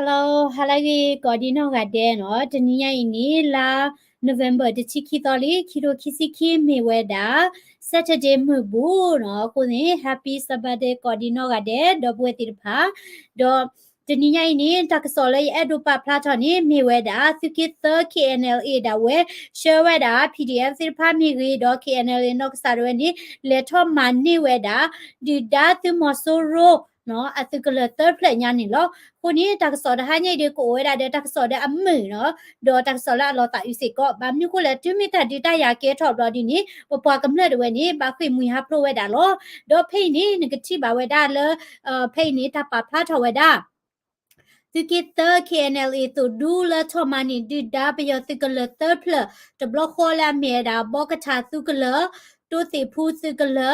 Hello, ဟါလၢအဂ့ၤ ကိးဒံနီၢ်ဂၤဒဲးနီၤ, တနံၤညါအံၤန့ၣ် လါ November တဆံခံသီလံ ခံထိခံဆံခံ မ့ၢ်ဝဲဒၣ် Saturday မုၢ်ဘူးနီၤ, အဃိန့ၣ် Happy Sabbath Day ကိးဒံနီၢ်ဂၤဒဲး ဒီပုၢ်ဝဲၢ်သ့ၣ်တဖၣ်, ဒီး တနံၤညါအံၤန့ၣ် တၢ်ကစီၣ်လၢယအဲၣ်ဒိးပာ်ဖျါထီၣ်န့ၣ် မ့ၢ်ဝဲဒၣ် သုးက့သၢ K N L A ဒၣ်ဝဲ ဆှၢဝဲဒၣ် P D F သ့ၣ်တဖၣ်မ့ၢ်ဂ့ၤ ဒီး K N L A နီၢ်ကစၢ်ဒၣ်ဝဲန့ၣ် လဲၤထီၣ်မၤန့ၢ်ဝဲဒၣ် ဒုၣ်ဒါသုးမီၤစိရိၤ အသုးကလၢၤသၢဖျၢၣ်ညါန့ၣ်လီၤ. အဃိန့ၣ် တၢ်ကစီၣ်တဟါညါအံၤဒီး ကအိၣ်ဝဲဒၣ်ဒီးတၢ်ကစီၣ်ဒီးအမုာ်နီၤ, ဒီးတၢ်ကစီၣ်လၢအလီၤသးအုးစ့ၢ်ကီး, ဘၣ်မနုၤအဃိလဲၣ် တုၤမ့ၢ်တၢ်ဒုးတၢ်ယၤကဲထီၣ်ဘျီဒ်န့ၣ် ပပှၤကမျၢၢ်ဒၣ်ဝဲန့ၣ် ဘၣ်ဃ့ၢ်မှံဟးဖျိးဝဲဒၣ်လီၤ. ဒီးဖဲအံၤန့ၣ် နကထံၣ်ဘၣ်ဝဲဒၣ်လၢ ဖဲအံၤန့ၣ် တၢ်ပာ်ဖျါထီၣ်ဝဲဒၣ် သုးက့သၢ K N L A သိၣ်ဒူလၢထီၣ်မၤန့ၢ်ဒုၣ်ဒါပယီၤသုးကလၢၤသၢဖျၢၣ်, တဘျီဃီလၢအမ့ၢ်ဝဲဒၣ် ဘီကထၣ်သုးကလၢၤ, တိသ့ၣ်ဖူသုးကလၢၤ,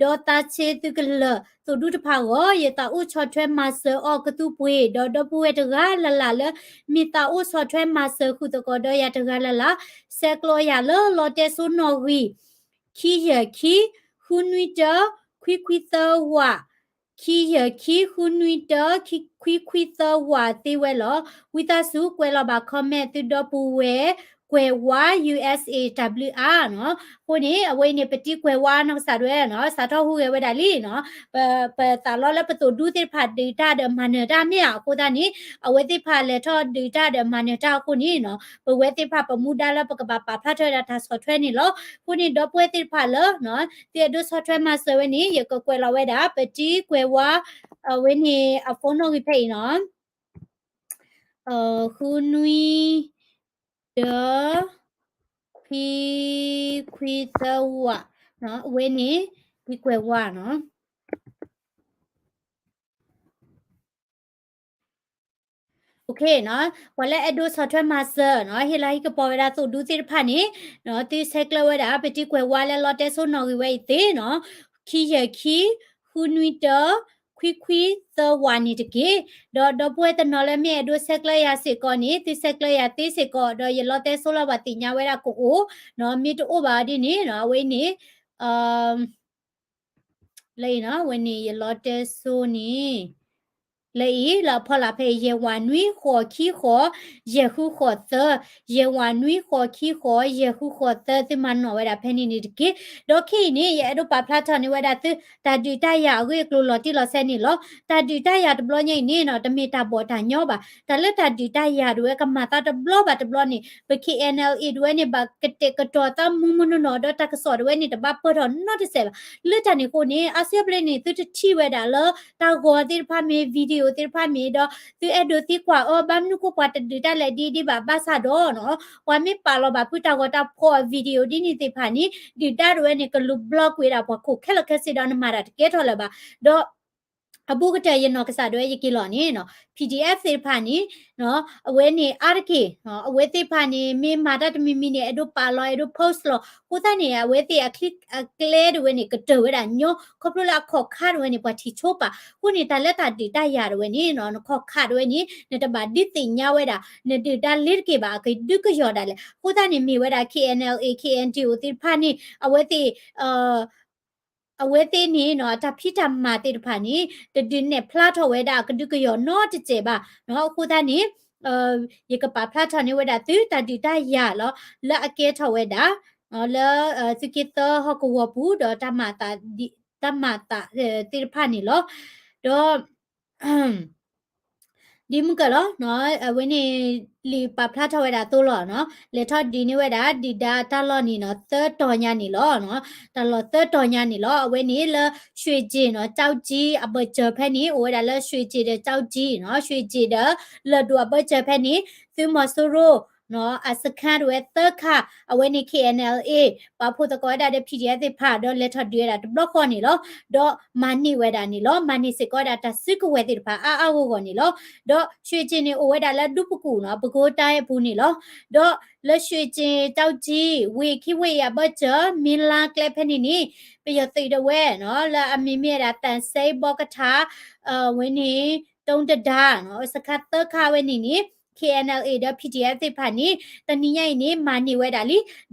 ဒီးသးဆ့သုးကလၢၤ သိၣ်ဒူတဖၣ်အဂီၢ် ယသးအိၣ်ဆီၣ်ထွဲမၤစၢၤအီၤကသူပှ့ၤ ဒီးဒီပုၢ်ဝဲၢ်တဂၤလၢ်လၢ်လၢ မ့ၢ်သးအိၣ်ဆီၣ်ထွဲမၤစၢၤဃုာ်သကိးဒီးယၤတဂၤလၢ်လၢ် ဆဲးကျိးယၤလၢလီတဲစိနီၣ်ဂံၢ် ခံယဲၢ်ခံ ဃုနွံတၢ ခွံခွံသၢဝး, ခံယဲၢ်ခံ ဃုနွံတၢ ခွံခွံသၢဝးသ့ဝဲလီၤ. ဝံသးစူၤကွဲးလီၤဘၣ် comment သုဒီပုၢ်ဝဲၢ် ကွဲးဝါ U S A W R နီၤ. အဃိန့ၣ် အဝဲအံၤန့ၣ် ပတံၤကွဲးဝါနီၢ်ကစၢ်ဒၣ်ဝဲနီၤ စးထီၣ်ဟူးဂဲၤဝဲဒၣ်လံနီၤ. ပ ပသးလီလၢပသိၣ်ဒူသ့ၣ်တဖၣ်ဒုးတၢ်ဒီးမၤနၢၤတၢ်မ့ၢ်ဧါ, အဃိသတးန့ၣ် အဝဲသ့ၣ်တဖၣ်လဲၤထီၣ်ဒုးတၢ်ဒီးမၤနၢၤတၢ်အဃိန့ၣ်နီၤ ပဝဲသ့ၣ်တဖၣ်ပမူဒါလၢပကဘၣ်ပာ်ဖျါထီၣ်ဝဲဒၣ်တၢ်ဆီၣ်ထွဲန့ၣ်လီၤ. အဃိန့ၣ် ဒီပုၢ်ဝဲၢ်သ့ၣ်တဖၣ်လၢ သုအဲၣ်ဒိးဆီၣ်ထွဲမၤစၢၤဝဲန့ၣ် ယကကွဲးလီၤဝဲဒၣ် ပတံၤကွဲးဝါ အဝဲန့ၣ်အ phone နီၣ်ဂံၢ်ဖဲအံၤနီၤ ဃုနွံတၢ ခွံခွံသၢဝး, အဝဲန့ၣ် တံၤကွဲးဝါနီၤ. Okay နီၤ, ပှၤလၢအဲၣ်ဒိးဆီၣ်ထွဲမၤစၢၤနီၤ ဟ့ၣ်လၤဟ့ၣ်ကပီၤဝဲဒၣ်သိၣ်ဒူသ့ၣ်တဖၣ်န့ၣ် သုဆဲးကျၢဝဲဒၣ် ပတံၤကွဲးဝါလၢလီတဲစိနီၣ်ဂံၢ်ဝဲအံၤသ့နီၤ, ခံယဲၢ်ခံ ဃုနွံတၢ ခွံခွံသၢဝးန့ၣ်တက့ၢ်. ဒီးဒီပုၢ်ဝဲၢ်တနီၤလၢမ့ၢ်အဲၣ်ဒိးဆဲးကျၢယၤစ့ၢ်ကီးန့ၣ် သုဆဲးကျၢယၤသ့စ့ၢ်ကီး ဒီးယလီတဲစိလၢပှၤသ့ၣ်ညါဝဲဒၣ်ကအိၣ်နီၤ, မ့ၢ်တအိၣ်ဘၣ်ဒ်န့ၣ်နီၤ အဝဲအံၤန့ၣ် လၢအံၤနီၤ အဝဲန့ၣ် ယလီတဲစိန့ၣ် လၢအံၤ လၢအဖီလာ်ဖဲအံၤ ယဲၢ်ဝးနွံဃိးခံဃိး ယဲၢ်ဃုဃိးသၢ, ယဲၢ်ဝးနွံဃိးခံဃိး ယဲၢ်ဃုဃိးသၢ သုမၤနီၣ်ဝဲဒၣ်ဖဲန့ၣ်န့ၣ်တက့ၢ်. ဒီးခဲအံၤန့ၣ် ယအဲၣ်ဒိးပာ်ဖျါထီၣ်န့ၢ်ဝဲဒၣ်သု တၢ်ဒုးတၢ်ယၤအဂ့ၢ်အကျိၤလီၤတံၢ်လီၤဆဲးန့ၣ်လီၤ. တၢ်ဒုးတၢ်ယၤတဘျီညါအံၤန့ၣ်နီၤ တမ့ၢ်တၢ်ဘီၣ်တၢ်ညီဘၣ်. တၢ်လၢတၢ်ဒုးတၢ်ယၤဒၣ်ဝဲကမၤသးတဘျီဘၣ်တဘျီန့ၣ် ပ K N L A ဒၣ်ဝဲန့ၣ် ဘၣ်ကတဲာ်ကတီၤသးမုၢ်မုၢ်နီၢ်နီၢ် ဒီးတၢ်ကစီၣ်ဒၣ်ဝဲန့ၣ် တဘၣ်ပၢၢ်ထီၣ်နီတစဲးဘၣ်. လၢတၢ်န့ၣ်အဃိန့ၣ် အါစုအါဘျဲၣ်န့ၣ် သုတထံၣ်ဝဲဒၣ်လၢ တၢ်ဂီၤသ့ၣ်တဖၣ်မ့ၢ် video သ့ၣ်တဖၣ်မ့ၢ် ဒီးသုအဲၣ်ဒိးသံကွၢ်အီၤ ဘၣ်မနုၤဃိပှၤတဒုးတၢ်လဲၣ်ဒ်ဒ်ဘၣ် ဘၣ်ဆၣ်ဒီးနီၤ ပှၤမ့ၢ်ပာ်လီၤဘၣ်ဖုတၢ်ဂီၤတၢ်ဖီၣ် video ဒ်န့ၣ်သ့ၣ်တဖၣ်န့ၣ် ဒုၣ်ဒါဒၣ်ဝဲန့ၣ် ကလူၤ block ကွံာ်ဒၣ်ပှၤခိၣ်ခဲလၢာ်ခဲဆ့ဒီး နမၤတၢ်တကဲထီၣ်လၢၤဘၣ်. ဒီး အဘူးကတၢၢ်ယနီၢ်ကစၢ်ဒၣ်ဝဲယက့ၤလီၤန့ၣ်နီၤ P D F သ့ၣ်တဖၣ်န့ၣ် အဝဲန့ၣ်အါတက့ၢ် အဝဲသ့ၣ်တဖၣ်န့ၣ် မ့ၢ်မၤတၢ်တမံၤမံၤန့ၣ် အဲၣ်ဒိးပာ်လီၤ အဲၣ်ဒိး post လီၤ. အဃိသတးန့ၣ် အဝဲသ့ၣ်အချံအကျဲဒၣ်ဝဲန့ၣ် ကတၢၢ်ဝဲဒၣ်ညီ ခီဖျိလၢအခီၣ်ခါဒၣ်ဝဲန့ၣ် ပှၤထံၣ်ဆိပာ်. အဃိန့ၣ် တၢ်လၢတၢ်ဒုးတၢ်ယၤဒၣ်ဝဲန့ၣ်နီၤ နခီၣ်ခါဒၣ်ဝဲန့ၣ် နတဘၣ်ဒုးသ့ၣ်ညါဝဲဒၣ် နဒုၣ်ဒါလ့ၤတက့ၢ်ဘၣ် အကဒုးကယီၤဒၣ်လဲာ်. အဃိသတးန့ၣ် မ့ၢ်ဝဲဒၣ် K N L A K N D O သ့ၣ်တဖၣ်န့ၣ် အဝဲသ့ၣ် အဝဲသ့ၣ်န့ၣ်နီၤ တၢ်ဖံးတၢ်မၤသ့ၣ်တဖၣ်န့ၣ် တဒုးနဲၣ်ဖျါထီၣ်ဝဲဒၣ် ကဒုးကယီၤနီတစဲးဘၣ်နီၤ. အဃိသတးန့ၣ် ယကပာ်ဖျါထီၣ်န့ၢ်ဝဲဒၣ်သု တၢ်ဒုးတၢ်ယၤလီၤ လၢအကဲထီၣ်ဝဲဒၣ် လၢသုးက့သၢဟီၣ်ကဝီၤပူၤ ဒီးတၢ်မၤသး တၢ်မၤသးသ့ၣ်တဖၣ်န့ၣ်လီၤ. ဒီး ဒ်မုၢ်ကၢၢ်လီၤ အဝဲန့ၣ် လံာ်ပာ်ဖျါထီၣ်ဝဲဒၣ်အသိးလီၤနီၤ လဲၤထီၣ်ဒုးန့ၢ်ဝဲဒၣ် ဒုၣ်ဒါတၢ်လီၢ်န့ၣ်နီၤ သၢတီၤညါန့ၣ်လီၤ. တၢ်လီၢ်သၢတီၤညါန့ၣ်လီၤ. အဝဲန့ၣ်လၢ ရွှေကျင်နီၤ ကျောက်ကြီး အဘၢၣ်စၢၤဖဲန့ၣ် အိၣ်ဝဲဒၣ်လၢ ရွှေကျင်ဒီး ကျောက်ကြီးနီၤ ရွှေကျင်ဒီး လၢၢ်ဒိၣ်အဘၢၣ်စၢၤဖဲန့ၣ် သုးမီၤစိရိၤ အစခန်းဒၣ်ဝဲသၢခါ အဝဲန့ၣ် K N L A ပာ်ဖှိၣ်သကိးဝဲဒၣ်ဒီး P D F သ့ၣ်တဖၣ် ဒီးလဲၤထီၣ်ဒုးဝဲဒၣ်တဘျီဃီန့ၣ်လီၤ. ဒီးမၤန့ၢ်ဝဲဒၣ်န့ၣ်လီၤ. မၤန့ၢ်စ့ၢ်ကီးဝဲဒၣ်တၢ်စုကဝဲၤသ့ၣ်တဖၣ်အါအါဂီၢ်ဂီၢ်န့ၣ်လီၤ. ဒီးရွှေကျင်န့ၣ် အိၣ်ဝဲဒၣ်လၢဒူပကူၣ်နီၤ ပဲခူးတိုင်းအပူၤန့ၣ်လီၤ. ဒီးလၢရွှေကျင် ကျောက်ကြီး ဝ့ၢ်ခံဝ့ၢ်အံၤအဘၢၣ်စၢၤ မ့ၢ်လါကျဲဖဲန့ၣ်န့ၣ် ပယီၤသုးဒၣ်ဝဲနီၤ လၢအမံၤမ့ၢ်ဝဲဒၣ် သံဆဲ ဘီကထါ ဝဲန့ၣ် တုံးတဒါနီၤ စခန်းသၢခါဝဲန့ၣ်န့ၣ် K N L A ဒီး P D F သ့ၣ်တဖၣ်န့ၣ် တနံၤညါအံၤန့ၣ် မၤန့ၢ်ဝဲဒၣ်လံ,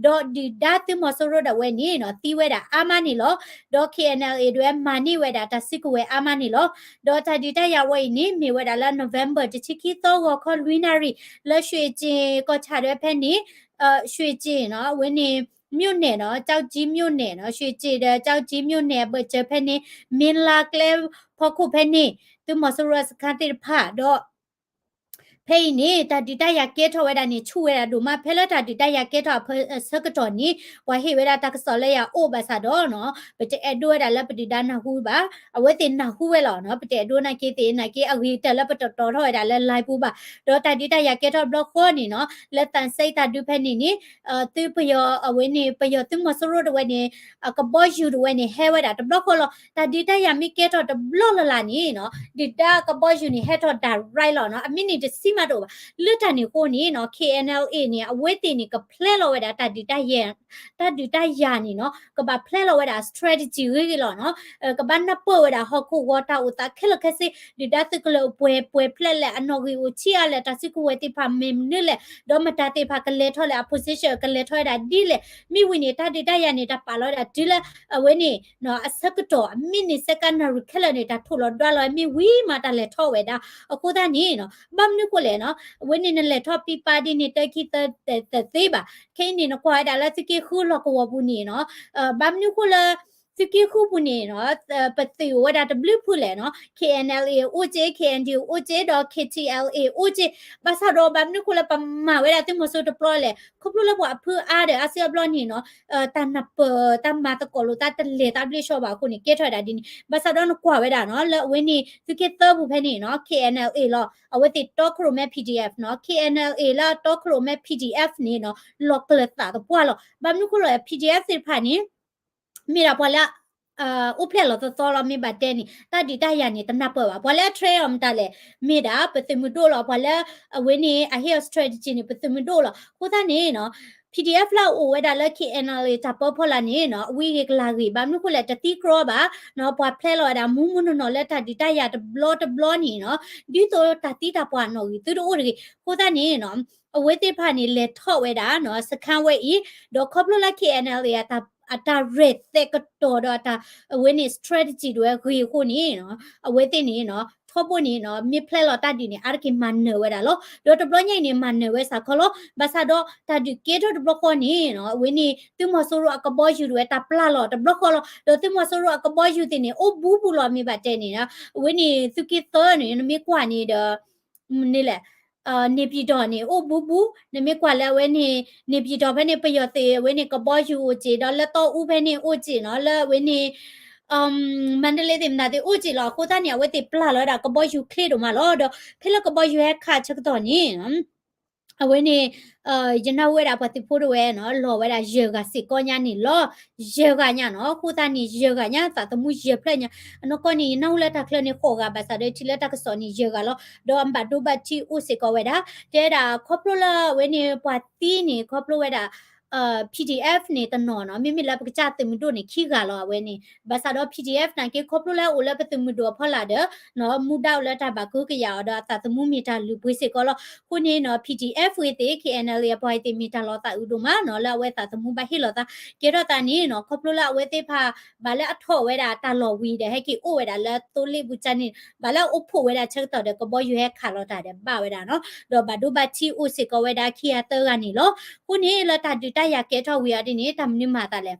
ဒီးဒုၣ်ဒါသုးမီၤစိရိၤဒၣ်ဝဲန့ၣ်နီၤ သံဝဲဒၣ်အါမးန့ၣ်လီၤ. ဒီး K N L A ဒၣ်ဝဲမၤန့ၢ်ဝဲဒၣ်တၢ်စုကဝဲၤအါမးန့ၣ်လီၤ. ဒီးတၢ်ဒုးတၢ်ယၤဝဲအံၤန့ၣ် မ့ၢ်ဝဲဒၣ်လၢ November တဆံခံသီ ဂီၤခီလွံၢ်နၣ်ရံၣ် လၢ ရွှေကျင် ကီၢ်ဆၣ်ဒၣ်ဝဲဖဲန့ၣ် ရွှေကျင်နီၤ အဝဲန့ၣ် မြို့နယ်နီၤ ကျောက်ကြီးမြို့နယ်နီၤ ရွှေကျင်ဒီး ကျောက်ကြီးမြို့နယ် အဘၢၣ်စၢၤဖဲန့ၣ် မ့ၢ်လါကျဲဖီခိၣ်ဖဲန့ၣ် သုးမီၤစိရိၤအစခန်းသ့ၣ်တဖၣ်ဒီး ဖဲအံၤန့ၣ် တၢ်ဒုးတၢ်ယၤကဲထီၣ်ဝဲဒၣ်န့ၣ် ဆူၣ်ဝဲဒၣ်ဒိၣ်မး ဖဲလၢတၢ်ဒုးတၢ်ယၤကဲထီၣ်အဆၢကတီၢ်န့ၣ် ပှၤဟ့ၣ်ဝဲဒၣ်တၢ်ကစီၣ်လၢယၤအိၣ်ဘၣ်ဆၣ်ဒီးနီၤ ပတအဲၣ်ဒိးဝဲဒၣ်လၢပဒုၣ်ဒါနၢ်ဟူဘၣ်, အဝဲသ့ၣ်နၢ်ဟူဝဲလီၤနီၤ ပတအဲၣ်ဒိးနာ်က့သ့ၣ်နာ်က့ အဂ့ၤကတၢၢ်လၢပတတီၤထီၣ်ဝဲဒၣ်လၢ live ပူၤဘၣ်, ဒီးတၢ်ဒုးတၢ်ယၤကဲထီၣ်တဘျီဃီန့ၣ်နီၤ လၢသၣ်စဲတၢ်ဒုးဖဲန့ၣ်န့ၣ် သုပယီၤအဝဲန့ၣ် ပယီၤသုးမီၤစိရိၤဒၣ်ဝဲန့ၣ် အကဘီယူၤဒၣ်ဝဲန့ၣ် ဟဲဝဲဒၣ်တဘျီဃီလီၤ. တၢ်ဒုးတၢ်ယၤမ့ၢ်ကဲထီၣ်တဘျီလၢ်လၢ်န့ၣ်နီၤ ဒုၣ်ဒါကဘီယူၤန့ၣ် ဟဲထီၣ်ဒၣ်ရဲလီၤနီၤ အမ့ၢ်န့ၣ်တဆံးမးတအိၣ်ဘၣ်. လၢတၢ်န့ၣ်အဃိန့ၣ်နီၤ K N L A န့ၣ် အဝဲသ့ၣ်န့ၣ် က plan လီၤဝဲဒၣ်တၢ်ဒုးတၢ်ယၤ တၢ်ဒုးတၢ်ယၤန့ၣ်နီၤ ကဘၣ် plan လီၤဝဲဒၣ် strategy ဂ့ၤဂ့ၤလီၤနီၤ ကဘၣ်နၢ်ပၢၢ်ဝဲဒၣ်ဟီၣ်ခိၣ်ဂီၤတၢ်အိၣ်သးခဲလၢာ်ခဲဆ့ ဒုၣ်ဒါသုးကလၢၤပှဲၤပှဲၤဖျဲးလဲၣ် အနီၣ်ဂံၢ်အိၣ်ဆံးအါလဲၣ် တၢ်စုကဝဲၤသ့ၣ်တဖၣ်မ့ၢ်မနုၤလဲၣ် ဒီးမတၤသ့ၣ်တဖၣ်ကလဲၤထီၣ်လဲၣ် အ position ကလဲၤထီၣ်ဝဲဒၣ်ဒ်လဲၣ် မ့ၢ်ဝံၤန့ၣ် တၢ်ဒုးတၢ်ယၤန့ၣ် တၢ်ပာ်လီၤဝဲဒၣ်တုၤလၢ အဝဲန့ၣ် အဆၢကတီၢ် အမံးနံး second နၣ်ရံၣ်ခဲလၢာ်န့ၣ် တၢ်ထိၣ်လီၤဒွးလီၤဝဲ မ့ၢ်ဝံၤမးတၢ်လဲၤထီၣ်ဝဲဒၣ် အဃိသတးန့ၣ်နီၤ ဘၣ်မနုၤဃိလဲၣ်နီၤ အဝဲန့ၣ်နလဲၤထီၣ်ပံပာ်ဒ်န့ၣ် တၢ်ခံသၢသ့ဘၣ် ခဲအံၤန့ၣ် နကွၢ်ဝဲဒၣ်လၢသုးက့ဃုလီၢ်ကဝီၤပူၤန့ၣ်နီၤ ဘၣ်မနုၤဃိလၢ သုးက့ဃုပူၤန့ၣ်နီၤ ပသုးအိၣ်ဝဲဒၣ်တဘျုးဖုလဲၣ်နီၤ K N L A အိၣ်က့ K N D O အိၣ်က့ ဒီး K T L A အိၣ်က့ ဘၣ်ဆၣ်ဒီးဘၣ်မနုၤဃိလၢပမၤဝဲဒၣ်သုးမီၤစိရိၤတပျီလဲၣ် ခီဖျိလၢပှၤအဖုအါဒီးအါစုအါဘျီန့ၣ်နီၤ တၢ်နၢ်ပၢၢ်တၢ်မၤသကိးလိာ်သးတလဲၤသးဘျ့ဆှီဘၣ်အဃိန့ၣ် ကဲထီၣ်ဝဲဒၣ်ဒ်န့ၣ် ဘၣ်ဆၣ်ဒီးနကွၢ်ဝဲဒၣ်နီၤ လၢအဝဲန့ၣ် သုးက့သၢပူၤဖဲန့ၣ်နီၤ K N L A လီၤ အဝဲသ့ၣ်တီခိၣ်ရိၣ်မဲ P D F နီၤ K N L A လၢအတီခိၣ်ရိၣ်မဲ P D F န့ၣ်နီၤ လီၤကျၢၤသးသပှၢ်လီၤ ဘၣ်မနုၤဃိလီၤ P D F သ့ၣ်တဖၣ်န့ၣ် မ့ၢ်ဒၣ်ပှၤလၢ အိၣ်ဖျဲၣ်လီၤသီသီလီၤ မ့ၢ်ဘၣ်တဲန့ၣ် တၢ်ဒုးတၢ်ယၤန့ၣ် တနၢ်ပၢၢ်ဘၣ် ပှၤလၢအ train အီၤမတၤလဲၣ် မ့ၢ်ဒၣ်ပသုးမုၢ်ဒိၣ်လီၤ ပှၤလၢ အဝဲန့ၣ် အဟ့ၣ်အီၤ strategy န့ၣ် ပသုးမုၢ်ဒိၣ်လီၤ အဃိသတးန့ၣ်နီၤ P D F လၢအအိၣ်ဝဲဒၣ်လၢ K N L A တၢ်ပၢဖီလာ်န့ၣ်နီၤ အဝံဂ့ၤကလၤဂ့ၤ ဘၣ်မနုၤဃိလဲၣ် တသံကြီဘၣ်နီၤ ပှၤဖျဲလီၤဝဲဒၣ်မူမူနီၢ်နီၢ်လၢတၢ်ဒုးတၢ်ယၤတဘျီတဘျီန့ၣ်နီၤ ဒ်သိးတၢ်သံတၢ်ပှၢ်နီၣ်ဂံၢ်သုတအိၣ်တဂ့ၤ အဃိသတးန့ၣ်နီၤ အဝဲသ့ၣ်တဖၣ်န့ၣ် လဲၤထီၣ်ဝဲဒၣ်နီၤ စခန်းဝဲအံၤ ဒီးခီဖျိလၢ K N L A အတၢ်ရဲၣ်သဲးကတီၤဒီးအတၢ် အဝဲန့ၣ် strategy ဒၣ်ဝဲဂ့ၤအဃိန့ၣ်နီၤ အဝဲသ့ၣ်န့ၣ်နီၤ ထီဘိန့ၣ်နီၤ မ့ၢ်ဖျဲလီၤတၢ်ဒုးန့ၣ် အါတက့ၢ်မၤနၢၤဝဲဒၣ်လီၤ. ဒီးတဘျီညါအံၤန့ၣ် မၤနၢၤဝဲစ့ၢ်ကီးလီၤ. ဘၣ်ဆၣ်ဒီးတၢ်ဒုးကဲထီၣ်တဘျီဃီန့ၣ်နီၤ အဝဲန့ၣ် သုးမီၤစိရိၤအကဘီယူၤဒၣ်ဝဲတၢ်ပျၢ်လီၤတဘျီဃီလီၤ. ဒီးသုးမီၤစိရိၤအကဘီယူၤသ့ၣ်န့ၣ် အိၣ်ဘူးဘူးလီၤ မ့ၢ်ဘၣ်တဲန့ၣ်နီၤ အဝဲန့ၣ် သုးက့သၢန့ၣ် နမ့ၢ်ကွၢ်န့ၣ်ဒီး မနုၤလဲၣ် နေပြည်တော်န့ၣ် အိၣ်ဘူးဘူး နမ့ၢ်ကွၢ်လၢအဝဲန့ၣ် နေပြည်တော်ဖဲန့ၣ် ပယီၤသုး အဝဲန့ၣ် ကဘီယူၤအိၣ်က့ၤ ဒီးလၢတီအူဖဲန့ၣ်အိၣ်က့ၤနီၤ လၢအဝဲန့ၣ် မန္တလေးသ့ၣ်မနုၤသ့ၣ်အိၣ်က့ၤလီၤ. အဃိသတးန့ၣ် အဝဲသ့ၣ်ပျၢ်လီၤဝဲဒၣ်ကဘီယူၤချ့ဒိၣ်မးလီၤ. ဒီးဖဲလၢကဘီယူၤဟဲခးဆၢကတီၢ်န့ၣ် အဝဲန့ၣ် ယနၢ်ဟူဝဲဒၣ်ပှၤသုးဖိဒၣ်ဝဲနီၤ လီၤဝဲဒၣ်ယဲၢ်ဂၤစ့ၢ်ကီးညါန့ၣ်လီၤ. ယဲၢ်ဂၤညါနီၤ အဃိသတးန့ၣ် ယဲၢ်ဂၤညါ သးသမူယဲၢ်ဖျၢၣ်ညါ အနီၢ်ကီၢ်န့ၣ် ယနၢ်ဟူလၢတၢ်ချၢန့ၣ် ဃိးဂၤ ဘၣ်ဆၣ်ဒီးထံၣ်လၢတၢ်ကစီၣ်န့ၣ် ယဲၢ်ဂၤလီၤ. ဒီးအဘၣ်ဒိဘၣ်ထံးအိၣ်စ့ၢ်ကီးဝဲဒၣ် တဲဝဲဒၣ်ခီဖျိလၢအဝဲန့ၣ် ပှၤသံန့ၣ် ခီဖျိဝဲဒၣ် P D F န့ၣ်တနီၤနီၤ မ့မ့ၢ်လၢပကစၢ်သုးမုၢ်ဒိၣ်န့ၣ် ခံဂၤလီၤ အဝဲန့ၣ် ဘၣ်ဆၣ်ဒီး P D F နာ်က့ ခီဖျိလၢအအိၣ်လၢပသုးမုၢ်ဒိၣ်အဖီလာ်ဒီး မူဒါအိၣ်လၢတၢ်ဘၣ်ကဟုကယာ်အီၤဒီးအသးသမူမ့ၢ်တၢ်လုၢ်ပှ့ၤစ့ၢ်ကီးလီၤ. အဃိန့ၣ်နီၤ P D F ဝဲသ့ၣ် K N L A အပှၤဝဲသ့ၣ်မ့ၢ်တၢ်လီၤသးအုးဒိၣ်မးနီၤ လၢအဝဲသးသမူဘၣ်ဟ့ၣ်လီၤသး ကဲထီၣ်သးန့ၣ်နီၤ ခီဖျိလၢအဝဲသ့ၣ်တဖၣ် ဘၣ်လၢအထီၣ်ဝဲဒၣ်တၢ်လီၢ်ဝံၤဒီး ဟဲက့ၤအိၣ်ဝဲဒၣ်လၢသိလ့ၣ်ပူၤကၢ်န့ၣ် ဘၣ်လၢအအိၣ်ဖှိၣ်ဝဲဒၣ်ဆၢကတီၢ်ဒီး ကဘီယူၤဟဲခးလီၤတၢ်ဒီးဘၣ်ဝဲဒၣ်နီၤ ဒီးဘၣ်ဒိဘၣ်ထံးအိၣ်စ့ၢ်ကီးဝဲဒၣ်ခံဂၤသၢဂၤန့ၣ်လီၤ. အဃိန့ၣ် လၢတၢ်ဒုးတၢ်ယၤကဲထီၣ်ဝံၤအီၤဒ်န့ၣ် တၢ်မနုၤမၤသးလဲၣ်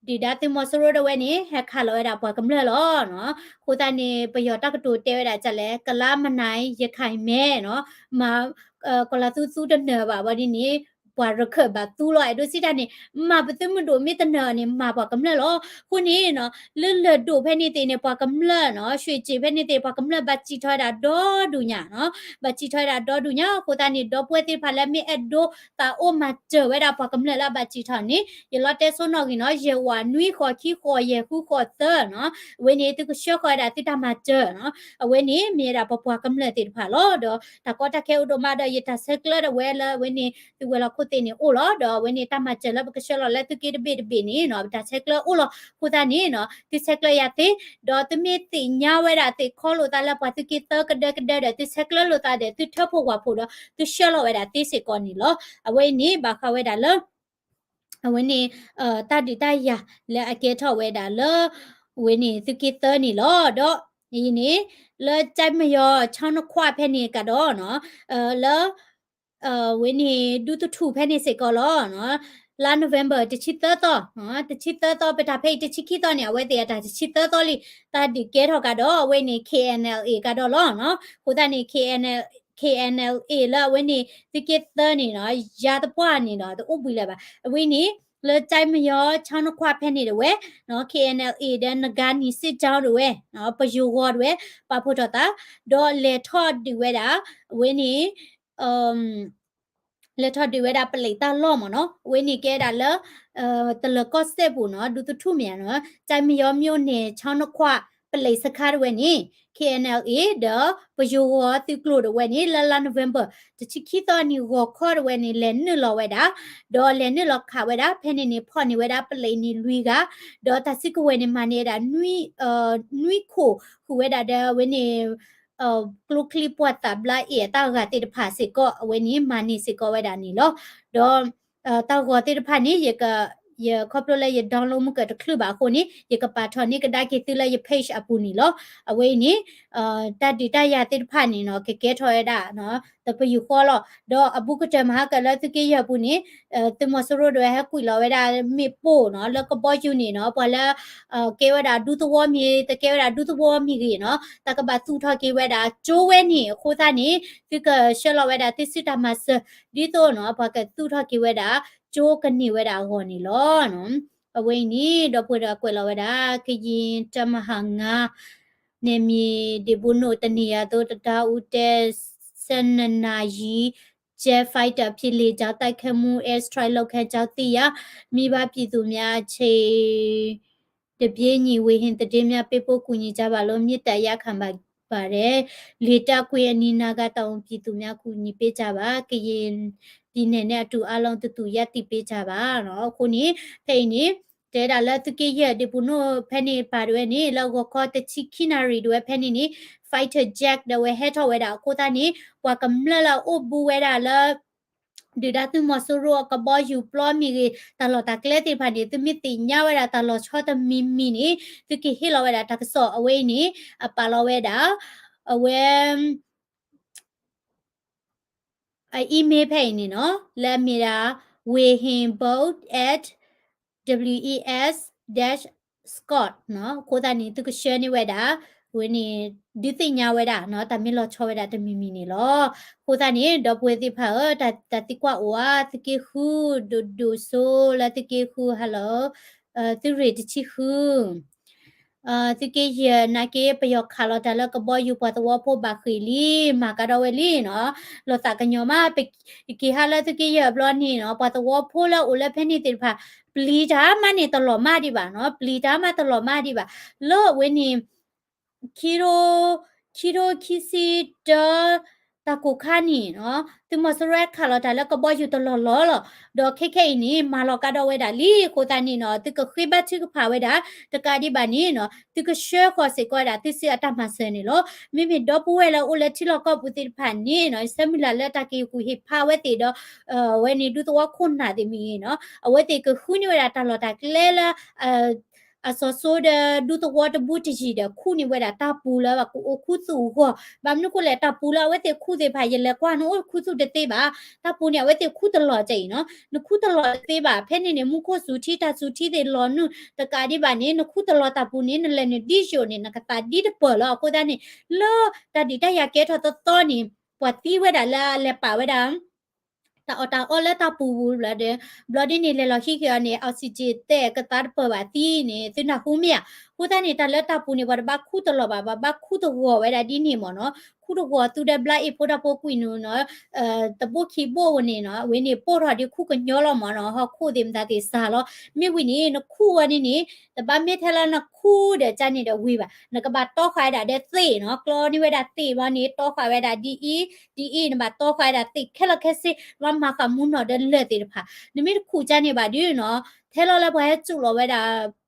ဒုၣ်ဒါသုးမီၤစိရိၤဒၣ်ဝဲန့ၣ် ဟဲခးလီၤဝဲဒၣ်ပှၤကမျၢၢ်လီၤနီၤ. အဃိသတးန့ၣ် ပယီၤတၢ်ကတိၤတဲဝဲဒၣ်ဒ်လဲၣ် ကလါမနၤ ရခိုင်မဲနီၤ မၤ ကီၢ်လၤသူသူတနၢၤဘၣ်ဝဲဒ်န့ၣ် ပှၤရခၢၣ်ဘၣ်သူလီၤ အဲၣ်ဒိးစံးတၢ်န့ၣ် မၤပသုးမုၢ်ဒိၣ်မ့ၢ်တနၢၤန့ၣ် မၤပှၤကမျၢၢ်လီၤ. အဃိန့ၣ်နီၤ လၢလၢၢ်ဒိၣ်ဖဲန့ၣ်သ့ၣ်န့ၣ် ပှၤကမျၢၢ်နီၤ ရွှေကျင်ဖဲန့ၣ်သ့ၣ် ပှၤကမျၢၢ်ဘၣ်စံးထီၣ်ဝဲဒၣ်ဒီဒူၣ်ညါနီၤ ဘၣ်စံးထီၣ်ဝဲဒၣ်ဒီဒူၣ်ညါ အဃိသတးန့ၣ် ဒီပုၢ်ဝဲၢ်သ့ၣ်တဖၣ်လၢမ့ၢ်အဲၣ်ဒိးသးအိၣ်မၤစၢၤဝဲဒၣ်ပှၤကမျၢၢ်လၢအဘၣ်စံးထီၣ်န့ၣ် ယလီၤတဲဆိနီၣ်ဂံၢ်နီၤ ယဲၢ်ဝးနွံဃိးခံဃိးယဲၢ်ဃုဃိးသၢနီၤ အဝဲန့ၣ် သုကဆှၢဃီၤဝဲဒၣ်သုတၢ်မၤစၢၤနီၤ အဝဲန့ၣ် မ့ၢ်ဝဲဒၣ်ပပှၤကမျၢၢ်သ့ၣ်တဖၣ်လီၤ. ဒီးတၢ်ကီတၢ်ခဲအိၣ်ဒိၣ်မးဒီး ယတၢ်ဆဲးကျၢဒီးဝဲလၢအဝဲန့ၣ် သုးဝဲၤလီၢ်ခိၣ် ပတၢ်ဆဲးကျၢသ့ၣ်န့ၣ်အိၣ်လီၤ. ဒီးအဝဲန့ၣ်တၢ်မၤစၢၤလၢပကဆှၢလီၤလၢသုးက့တဘ့ၣ်တဘ့ၣ်န့ၣ်နီၤ ပတၢ်ဆဲးကျၢအိၣ်လီၤ. အဃိသတးန့ၣ်နီၤ သုဆဲးကျၢယၤသ့, ဒီးသုမ့ၢ်သ့ၣ်ညါဝဲဒၣ်သုးခီလိာ်သးလၢပှၤသုးက့သၢကဒၢကဒၢဒီး သုဆဲးကျၢလိာ်သးဒီး သုထၢဖှိၣ်ဝၣ်ဖှိၣ်ဒီး သုဆှၢလီၤဝဲဒၣ်သ့စ့ၢ်ကီးန့ၣ်လီၤ. အဝဲအံၤန့ၣ် ဘၣ်ဃးဝဲဒၣ်လၢ အဝဲန့ၣ် တၢ်ဒုးတၢ်ယၤလၢအကဲထီၣ်ဝဲဒၣ်လၢ အဝဲန့ၣ်သုးက့သၢန့ၣ်လီၤ. ဒီးအံၤန့ၣ် လၢကၠဲးမယီၤ ဆီနခွးဖဲန့ၣ်ကဒီးနီၤ လၢ အဝဲန့ၣ် ဒူသထူၣ်ဖဲန့ၣ်စ့ၢ်ကီးလီၤ. လါ November တဆံသၢသီ, တဆံသၢသီ ပတၢ်ဖဲအံၤတဆံခံသီန့ၣ် အဝဲသ့ၣ်အတၢ်တဆံသၢသီလံ, တၢ်ဒုးကဲထီၣ်ကဒီး အဝဲန့ၣ် K N L A ကဒီးလီၤ. အဃိသတးန့ၣ် K N L, K N L A လၢအဝဲန့ၣ် သုးက့သၢန့ၣ်နီၤ ယါသပှၢ်န့ၣ်ဒီး တအိၣ်ဘှံးလၢၤဘၣ်. အဝဲန့ၣ် လၢကၠဲးမယီၤ ဆီနခွးဖဲန့ၣ်တဝဲ K N L A ဒီး နဂါနံၤစ့ၣ်ကၠီတဝဲ ပယိၤဂီၤတဝဲ ပာ်ဖှိၣ်ထီၣ်သး ဒီးလဲၤထီၣ်ဒုးဝဲဒၣ် အဝဲန့ၣ် လဲၤထီၣ်ဒုးဝဲဒၣ်ပလံးတၢ်လီၢ်မ့ၢ်နီၤ အဝဲန့ၣ်ကဲဒၣ်လၢ တလၢၤကီၢ်စဲၣ်ပူၤနီၤ ဒူသထူၣ်မ့ၢ်ဧါနီၤ ကၠဲးမယီၤ မြို့နယ် ဆီနခွး ပလံးစခါတဝဲန့ၣ် K N L A ဒီးပယိၤဂီၤသုးကျိၤတဝဲန့ၣ် လၢလါ November တဆံခံသီနံၤဂီၤခီတဝဲန့ၣ် လဲၤနုာ်လီၤဝဲဒၣ် ဒီးလဲၤနုာ်လီၤခးဝဲဒၣ် ဖဲန့ၣ်န့ၣ် ဖီၣ်န့ၢ်ဝဲဒၣ်ပလံးန့ၣ်လွံၢ်ဂၤ ဒီးတၢ်စုကဝဲၤန့ၣ် မၤန့ၢ်ဝဲဒၣ် နွံခိၣ် ဃုာ်ဝဲဒၣ်ဒီးအဝဲန့ၣ် ကျိချံမျိာ်သၣ်ဘျါအ့ၣ်အတၢ်ဂၤသ့ၣ်တဖၣ်စ့ၢ်ကီး အဝဲန့ၣ်မၤန့ၢ်စ့ၢ်ကီးဝဲဒၣ်န့ၣ်လီၤ. ဒီး တၢ်ဂီၤသ့ၣ်တဖၣ်န့ၣ် ယ ခီဖျိလၢယ download မုၢ်ကၢၢ်တချုးဘၣ်အဃိန့ၣ် ယကပာ်ထီၣ်န့ၢ်ကဒါက့ၤသုလၢယ page အပူၤန့ၣ်လီၤ. အဝဲအံၤန့ၣ် တၢ်ဒုးတၢ်ယၤသ့ၣ်တဖၣ်န့ၣ်နီၤ ကကဲထီၣ်ဝဲဒၣ် တပယူာ်ဃီလီၤ. ဒီးအဘူးကတၢၢ်မၤဟါကၢ်လၢသုးက့ယဲၢ်အပူၤန့ၣ် သုးမီၤစိရိၤဒၣ်ဝဲဟဲကွံာ်လီၤဝဲဒၣ်မ့ၣ်ပိၢ်နီၤ လၢကဘီယူၤန့ၣ်နီၤ ပှၤလၢ ကဲဝဲဒၣ်ဒူသဝီမ့ၢ်ဂ့ၤ တကဲဝဲဒၣ်ဒူသဝီမ့ၢ်ဂ့ၤနီၤ တၢ်ကဘၣ်သူၣ်ထီၣ်က့ၤဝဲဒၣ်ကၠိဝဲန့ၣ် အဃိသတးန့ၣ် သုကဆှၢလီၤဝဲဒၣ်သုစုတၢ်မၤစၢၤ ဒ်သိးနီၤ ပှၤကသူၣ်ထီၣ်က့ၤဝဲဒၣ် ကၠိကန့ၢ်ဝဲဒၣ်အဂီၢ်န့ၣ်လီၤ. အဝဲအံၤန့ၣ် ဒီပုၢ်ဝဲၢ်ဒီးကွဲးလီၤဝဲဒၣ် ကရင်တပ်မဟာငါး နယ်မြေတည်ပို့နေတနေရာသို့ တံတားဦးတည် ဆယ့်နှစ်နာရီ ဂျက်ဖိုက်တာ ဖြင့် လေကြောင်းတိုက်ခိုက်မှု air strike လုပ်ခဲ့ကြောင်းသိရ မိဘပြည်သူများ အချိန်တပြေးညီ ဝေဟင်သတင်းများ ပေးပို့ကူညီကြပါလို့ မေတ္တာရပ်ခံပါတယ်။ လေတပ်ကွင်းအနီးနားက တောင်သူပြည်သူများ ကူညီပေးကြပါ။ ကရင်ပြည်နယ်နဲ့အတူ အားလုံး တတူ ရပ်တည်ပေးကြပါ အဃိန့ၣ် ဖဲအံၤန့ၣ် တဲဒၣ်လၢသုးက့ယဲၢ်ဒ့ပူၤနိၣ်ဖဲန့ၣ်ပၢ်တဝဲန့ၣ် လၢဂီၤခီတဆံခံနၣ်ရံၣ်တဝဲဖဲန့ၣ်န့ၣ် fighter jet ဒၣ်ဝဲဟဲထီၣ်ဝဲဒၣ်အဃိသတးန့ၣ် ပှၤကမျၢၢ်လၢအအိၣ်ဘူးဝဲဒၣ်လၢ ဒုၣ်ဒါသုးမီၤစိရိၤအကဘီယူၤပျီမ့ၢ်ဂ့ၤ တၢ်လီၢ်တၢ်ကျဲသ့ၣ်တဖၣ်န့ၣ် သုမ့ၢ်သ့ၣ်ညါဝဲဒၣ်တၢ်လီၤဆီတမံၤမံၤန့ၣ် သုကဟ့ၣ်လီၤဝဲဒၣ်တၢ်ကစီၣ်အဝဲအံၤန့ၣ် အပာ်လီၤဝဲဒၣ် အဝဲ အ email ဖဲအံၤန့ၣ်နီၤ လၢအမ့ၢ်ဒၣ် ဝေဟင် boat at W E S dash scot နီၤ အဃိသတးန့ၣ် သုကဆှၢန့ၢ်ဝဲဒၣ် ဝဲန့ၣ် ဒုးသ့ၣ်ညါဝဲဒၣ် တၢ်မ့ၢ်လီၤဆီဝဲဒၣ်တမံၤမံၤန့ၣ်လီၤ. အဃိသတးန့ၣ် ဒီပုၢ်ဝဲၢ်သ့ၣ်တဖၣ်ဧၢ တၢ်သံကွၢ်အိၣ်ဧါ သုးက့ဃု ဒိၣ်ဒိၣ်စိလၢသုးက့ဃု hello သုးရ့ၣ်တဆံဃု သုးက့ယဲၢ်နာ်က့ ပယီၤခးလီၤတၢ်လၢကဘီယူၤ ပှၤသဝီဖိဘၣ်ဃ့ၢ်လံ မၤကဒီးဝဲလံနီၤ လီၤသးကညီၤမး ပက့ၤဟးလၢသုးက့ယဲၢ်အဘျီန့ၣ်နီၤ ပှၤသဝီဖိလၢအိၣ်လၢဖဲန့ၣ်သ့ၣ်တဖၣ် ပျံၤတၢ်မးန့ၣ်တလီၤမၢ်ဒံးဘၣ်နီၤ ပျံၤတၢ်မးတလီၤမၢ်ဒံးဘၣ် လၢအဝဲန့ၣ် ခံထိ ခံထိခံဆံတၢ တၢ်ကိၢ်ခါန့ၣ်နီၤ သုးမီၤစိရိၤခးလီၤတၢ်လၢကဘီယူၤတလီၢ်လီၢ်လီၤ. ဒီးခဲခဲအံၤန့ၣ် မၤလီၤကဒီးဝဲဒၣ်လံ အဃိသတးန့ၣ်နီၤ သုကဃ့ဘါထုကဖၣ်ဝဲဒၣ် တကးဒံးဘၣ်န့ၣ်နီၤ သုကဆှၢဃီၤစ့ၢ်ကီးဝဲဒၣ် သုစုအတၢ်မၤစၢၤန့ၣ်လီၤ. မ့မ့ၢ်ဒီပုၢ်ဝဲၢ်လၢအိၣ်လၢထံလီၢ်ကီၢ်ပူၤသ့ၣ်တဖၣ်န့ၣ်နီၤ ဆၢမုၢ်လၢ်လၢတၢ်က့ၤကူၣ်ဟ့ၣ်ဖးဝဲသ့ၣ်ဒီး အဝဲန့ၣ်ဒူသဝီခိၣ်နၢ်သ့ၣ်မ့ၢ်ဂ့ၤနီၤ အဝဲသ့ၣ်ကဃုန့ၢ်ဝဲဒၣ်တၢ်လီၢ်တၢ်ကျဲလၢ အစီၤစိဒီးဒူသဝီတဘိတယံၤဒီး ခူၣ်န့ၢ်ဝဲဒၣ်တၢ်ပူၤလၢကအိၣ်ခူသူၣ်အဂီၢ် ဘၣ်မနုၤဃိလဲၣ် တၢ်ပူၤလၢအဝဲသ့ၣ်ခူၣ်သ့ၣ်တဖၣ် ယလဲၤကွၢ်နအိၣ်ခူသူၣ်တသ့ဘၣ် တၢ်ပူၤန့ၣ် အဝဲသ့ၣ်ခူၣ်တလီၢ်ကဲအံၤနီၤ နခူၣ်တလီၢ်တသ့ဘၣ် ဖဲန့ၣ်န့ၣ် မူခိၣ်စူၤထံ တၢ်စူၤထံသ့ၣ်လီၤနုာ် တကးဒံးဘၣ်န့ၣ် နခူၣ်တလီၢ်တၢ်ပူၤန့ၣ် နလဲၤနုာ်ဒ်ယိာ်န့ၣ် နကသးဒ်တပၢၢ်လီၤ အဃိသတးန့ၣ် လၢတၢ်ဒုးတၢ်ယၤကဲထီၣ်သီသီန့ၣ် ပှၤသံဝဲဒၣ်လၢအလဲၤပာ်ဝဲဒၣ် တၢ်အီၣ်တၢ်အီလၢတၢ်ပူၤပူၤဘျီဒီး ဘျီဒ်န့ၣ် လဲၤလီၤဟံးက့ၤအီၤန့ၣ် oxygen တဲကသါတပၢၢ်ဘၣ်သံန့ၣ် သုနၢ်ဟူမ့ၢ်ဧါ အဃိသတးန့ၣ် တၢ်လၢတၢ်ပူၤန့ၣ် ပှၤတဘၣ်ခူၣ်တလီၤဘၣ်, ပှၤဘၣ်ခူၣ်တဂီၤဝဲဒၣ်ဒ်န့ၣ်မ့ၢ်နီၤ, ခူၣ်တဂီၤသုဒီးဘျါအ့ၣ်ဖိတၢ်ဖိကွံာ်နုၤနီၤ, တဘိခံဘိဧိၤန့ၣ်နီၤ, အဝဲန့ၣ် ပိၢ်ထီၣ်ဒ်ခူၣ်ကညီလီၤမ့ၢ်နီၤ, ဟီၣ်ခိၣ်သ့ၣ်မတၤသ့ၣ်စှၤလီၤ, မ့ၢ်ဝံၤန့ၣ် နခူၣ်ဝဲန့ၣ်န့ၣ် တဘၣ်မ့ၢ်ထဲလၢနခူၣ်ဒီးကန့ၣ်ဒီးဝံၤဘၣ်, နကဘၣ်တီဃာ်ဝဲဒၣ်ဒီးသ့ၣ်နီၤ, ကျီန့ၢ်ဝဲဒၣ်သ့ၣ်ဘျီန့ၣ် တီဃာ်ဝဲဒၣ်ဒ်အံၤ, ဒ်အံၤ နဘၣ်တီဃာ်ဝဲဒၣ်သ့ၣ်ခဲလၢာ်ခဲဆ့, ဘၣ်မၤဃာ်မူနီၣ်ဒီးလၢၢ်သ့ၣ်တဖၣ်, နမ့ၢ်တခူၣ်ကန့ၣ်ဘၣ်ဒုးနီၤ, ထဲလီၤလၢပှၤဟဲစူးလီၤဝဲဒၣ်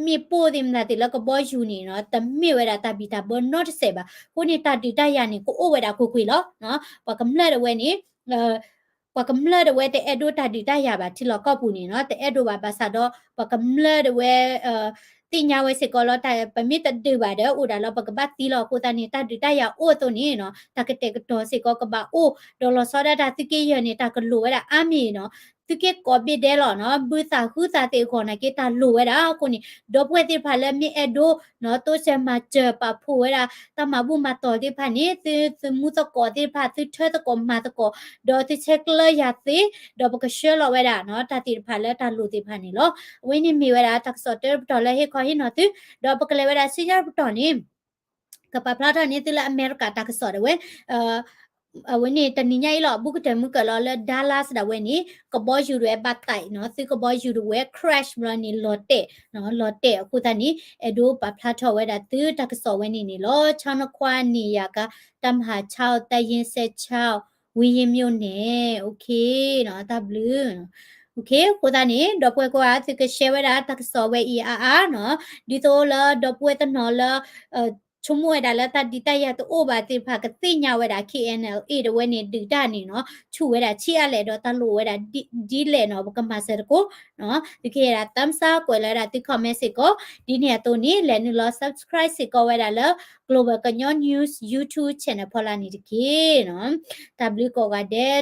မ့ၣ်ပိၢ်သ့ၣ်မတၤသ့ၣ်လၢကဘီယူၤန့ၣ်နီၤ, တမ့ၢ်ဝဲဒၣ်တၢ်ဘံၣ်တၢ်ဘၢနီတစဲးဘၣ်. အဃိန့ၣ် တၢ်ဒုးတၢ်ယၤန့ၣ် ကအိၣ်ဝဲဒၣ်ကွ့ၢ်ကွ့ၢ်လီၤ. ပှၤကမျၢၢ်တဝဲန့ၣ် ပှၤကမျၢၢ်တဝဲတအဲၣ်ဒိးတၢ်ဒုးတၢ်ယၤဘၣ် ထံလီၢ်ကီၢ်ပူၤန့ၣ်နီၤ, တအဲၣ်ဒိးဘၣ်ဘၣ်ဆၣ်ဒီး ပှၤကမျၢၢ်တဝဲ သ့ၣ်ညါဝဲစ့ၢ်ကီးလီၤ, ပမ့ၢ်တဒုးဘၣ်ဒီး အိၣ်ဒၣ်လၢပကဘၣ်သံလီၤ. အဃိသတးန့ၣ် တၢ်ဒုးတၢ်ယၤအိၣ်အသိးန့ၣ်နီၤ, တၢ်ကတဲာ်ကတီၤစ့ၢ်ကီးကဘၣ်အိၣ်, ဒီးလီၤဆီဒၣ်တၢ်သုးက့ယဲၢ်န့ၣ် တၢ်ကလိၣ်ဝဲဒၣ်အါမံၤနီၤ, သုးက့ကိးဘ့ၣ်ဒဲးလီၤနီၤ, ဘုသးဟုသးသ့ၣ်အဂီၢ်နာ်က့ တၢ်လိၣ်ဝဲဒၣ်အဃိန့ၣ် ဒီပုၢ်ဝဲၢ်သ့ၣ်တဖၣ်လၢမ့ၢ်အဲၣ်ဒိးနီၤ, တိစၢၤမၤစၢၤပာ်ဖှိၣ်ဝဲဒၣ် တၢ်မၤဘူၣ်မၤတီၢ်သ့ၣ်တဖၣ်န့ၣ် သုသမူသကိးသ့ၣ်တဖၣ် သုထၢသကိးမၤသကိး, ဒီးသုဆဲးကျၢယၤသ့, ဒီးပကဆှၢလီၤဝဲဒၣ်နီၤ, တၢ်သ့ၣ်တဖၣ်လၢတၢ်လိၣ်သ့ၣ်တဖၣ်န့ၣ်လီၤ. အဝဲန့ၣ်မ့ၢ်ဝဲဒၣ်တၢ်ကစီၣ်တၢတပတီၢ်လၢဟ့ၣ်ခီဟ့ၣ်နီၤသု, ဒီးပကလဲၤဝဲဒၣ်ဆူညါတပတီၢ်န့ၣ် ကပာ်ဖျါထီၣ်န့ၢ်သုလၢအမဲရကၤတၢ်ကစီၣ်ဒၣ်ဝဲ, အဝဲန့ၣ်တနံၤညါအံၤလီၤ ဘူးကတၢၢ်မုၢ်ကၢၢ်လီၤလၢ Dallas ဒၣ်ဝဲန့ၣ် ကဘီယူၤဒၣ်ဝဲဘၣ်သးနီၤ, သုကဘီယူၤဒၣ်ဝဲ crash ဘျီန့ၣ် လီၤတဲာ်, လီၤတဲာ်အဃိသတးန့ၣ် အဲၣ်ဒိးပာ်ဖျါထီၣ်ဝဲဒၣ်သုတၢ်ကစီၣ်ဝဲန့ၣ်န့ၣ်လီၤ. ဆၣ်နခွါန့ၣ်ယၤကါ တၢ်မၤဆၣ် တၢ်ယ့ၣ်စဲးဆၣ် ဝံယ့ၢ်မျိၣ်န့ၣ် တၢ်ဘျုး အဃိသတးန့ၣ် ဒီပုၢ်ဝဲၢ်ကိးဂၤ သုက share ဝဲဒၣ်တၢ်ကစီၣ်ဝဲအံၤအါအါနီၤ, ဒ်သိးလၢဒီပုၢ်ဝဲၢ်တနီၤလၢ ဆိကမိၣ်ဝဲဒၣ်လၢတၢ်ဒုးတၢ်ယၤတအိၣ်ဘၣ်သ့ၣ်တဖၣ် ကသ့ၣ်ညါဝဲဒၣ် K N L A ဒၣ်ဝဲန့ၣ် ဒုးတၢ်န့ၣ်နီၤ, ဆူၣ်ဝဲဒၣ်ဆံးအါလဲၣ်ဒီးတၢ်လိၣ်ဝဲဒၣ်ဒ်လဲၣ်နီၤ, ပကမၤစၢၤသကိး သုကဟ့ၣ်ဒၣ် thumbs up ကွဲးလီၤဝဲဒၣ်သု comment စ့ၢ်ကီး, ဒ်န့ၣ်အသိးန့ၣ် လဲၤနုာ်လီၤ subscribe စ့ၢ်ကီးဝဲဒၣ်လၢ Global ကညီ News YouTube channel ဖီလာ်န့ၣ်တက့ၢ်နီၤ. တၢ်ဘျုးကိးဂၤဒဲး